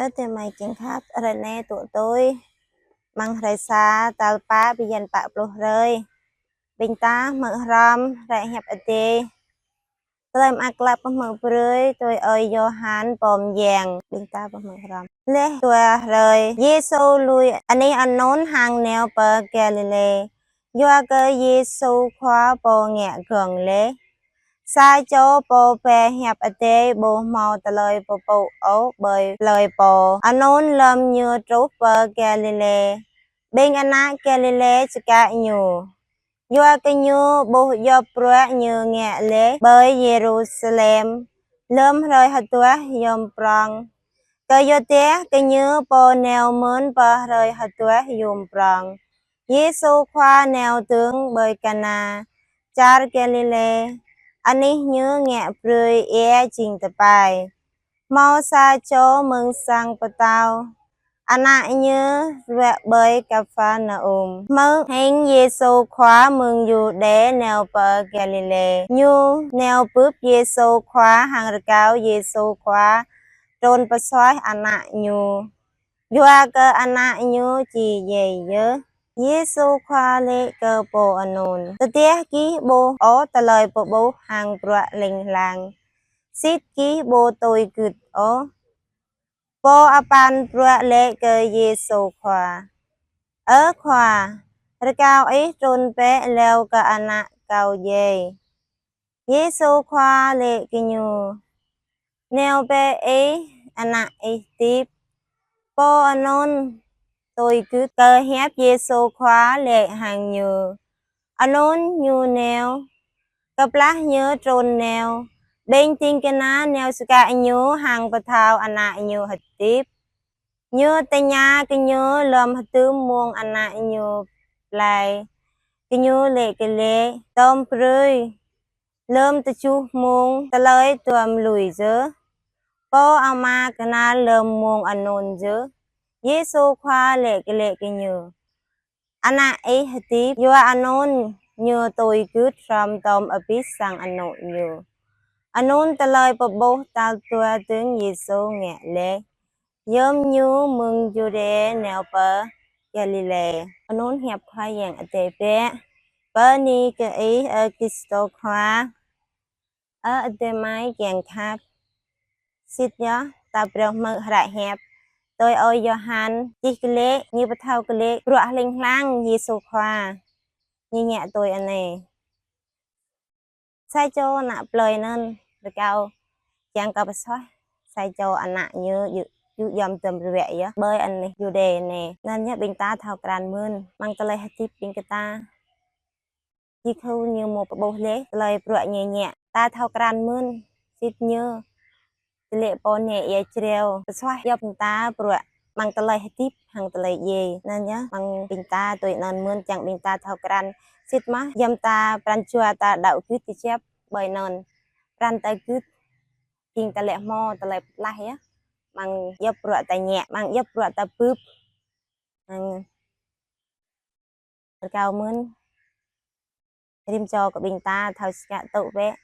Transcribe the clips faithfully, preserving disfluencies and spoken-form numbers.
Ơ adơi amai kiăng khăp, hrơi anai tŭ tui amăng hrơi sa, tal pă, bơyan pă pluh hrơi. Ƀing ta hmư̆ hrŏm hră hiăp Adai tơlơi mơak klă pơhmư̆ brơi tui ơi Yôhan pô mơyang. Ƀing ta pơhmư̆ hrŏm. Laih dua hrơi, Yêsu lui anih anŭn hăng nao pơ Galilê, yua kơ Yêsu Khua pô ngă gơ̆ng laih. Sa čô pô ba hiăp Adai ƀu hmâo tơlơi pơpŭ ôh ƀơi plơi pô anŭn lơ̆m ñu truh pơ Galilê. Ƀing ană Galilê čơkă ñu, yua kơ ñu ƀuh djŏp bruă ñu ngă laih ƀơi Yêrusalem lơ̆m hrơi hơduah yôm prong. Kơyua dah gơñu pô nao mơ̆n pơ hrơi hơduah yôm prong. Yêsu Khua nao dơ̆ng ƀơi Kana, čar Galilê, anih ñu ngă brơi ia jing tơpai. Hmâo sa čô mơ̆ng sang pơtao, ană ñu ruă ƀơi Kapharnaum. Hmư̆ hing Yêsu Khua mơ̆ng Yuđê nao pơ Galilê, ñu nao bưp Yêsu Khua hăng rơkâo Yêsu Khua trŭn pơsuaih ană ñu, yua kơ ană ñu či djai yơh. Yêsu Khua laĭ kơ pô anŭn: Tơdah gih ƀuh ôh tơlơi pơƀuh hăng bruă hling hlang, sĭt gih ƀu tui gưt ôh. Pô apăn bruă laĭ kơ Yêsu Khua: Ơ Khua, rơkâo ih trŭn bĕ hlâo kơ ană kâo djai. Yêsu Khua laĭ kơ ñu: Nao bĕ ih, ană ih hơdip. Pô anŭn tui gưt kơ hiăp Yêsu Khua laĭ hăng ñu. Anŭn ñu nao. Kơplah ñu trŭn nao, ƀing ding kơna nao čơkă ñu hăng pơthâo ană ñu hơdip. Ñu tơña gơñu lơ̆m hơdôm mông ană ñu plai. Gơñu laĭ glaĭ: Tơm brơi, lơ̆m tơjuh mông tơlơi duăm lui yơh. Pô ama kơnăl lơ̆m mông anŭn yơh. Yêsu Khua laĭ glaĭ kơ ñu: Ană ih hơdip. Yua anŭn ñu tui gưt hrŏm tơm abih sang anŏ ñu. Anŭn tơlơi pơƀuh tal dua dơ̆ng Yêsu ngă laih yơ̆m ñu mơ̆ng Yuđê nao pơ Galilê. Anŭn hiăp Khua Yang Adai bĕ. Bơni kơ Ih, ơ Krist Khua. Ơ adơi amai kiăng khăp, sĭt yơh ta phrâo hmư̆ hră hiăp tui ơi Yôhan čih glaĭ, ñu pơthâo glaĭ bruă hling hlang Yêsu Khua ñu ngă tui anai. Sa čô ană plơi anŭn rơkâo kiăng kơ pơsuaih sa čô ană ñu, yua, yua djŏp tơm bruă yơh ƀơi anih Yuđê anai. Anŭn yơh ƀing ta thâo krăn mơ̆n amăng tơlơi hơdip ƀing ta. Yêsu ñu mơ̆ pơƀuh laih tơlơi bruă ñu ngă. Ta thâo krăn mơ̆n, sĭt ñu tơlơi pô anai ia jreo pơsuaih djŏp ta bruă amăng tơlơi hơdip hăng tơlơi djai. Anŭn yơh, amăng ƀing ta tui anŭn mơ̆n, čang ƀing ta thâo krăn. Sĭt mơ̆, djŏp ta pran jua ta đaŏ gưt kơjăp ƀơi anŭn. Pran ta gưt, jing ta lĕ hmâo tơlơi pơklaih yơh. Amăng djŏp bruă ta ngă, amăng djŏp bruă ta bưp. Hăng rơkâo mơ̆n rĭm čô kơ ƀing ta thâo čơkă tŭ bĕ,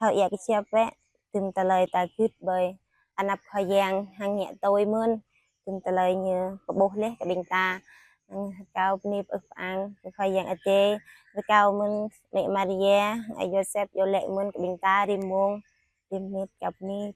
thâo ia kơjăp bĕ, tŭm tơlơi ta gưt ƀơi anăp Khua Yang hăng ngă tui mơ̆n tŭm tơlơi ñu pơƀuh laih kơ ƀing ta. Hăng rơkâo bơni pơư pơang kơ Khua Yang Adai, rơkâo mơ̆n Mĕ Maria, Ơi Yôsep iâu laĭ mơ̆n kơ ƀing ta rĭm mông, rĭm mơnit. Rơkâo bơni.